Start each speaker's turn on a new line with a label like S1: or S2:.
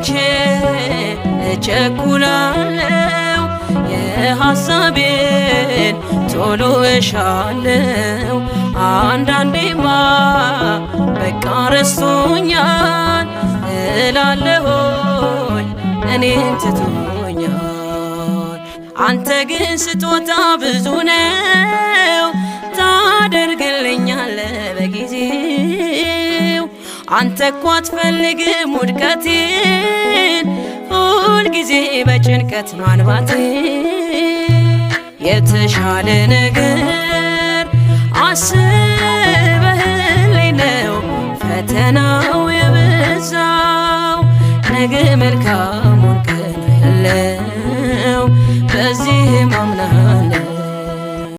S1: መቼ እቸኩላለሁ፣ የሐሳቤን ቶሎ እሻለው። አንዳንዴማ በቃ ረስቶኛል እላለሆኝ፣ እኔን ትቶኛል። አንተ ግን ስጦታ ብዙ ነው፣ ታደርግልኛለህ በጊዜው። አንተ እኮ አትፈልግም ውድቀቴን፣ ሁልጊዜ በጭንቀት ማንባቴን። የተሻለ ነገር አስበህልኝ ነው ፈተናው የበዛው። ነገ መልካም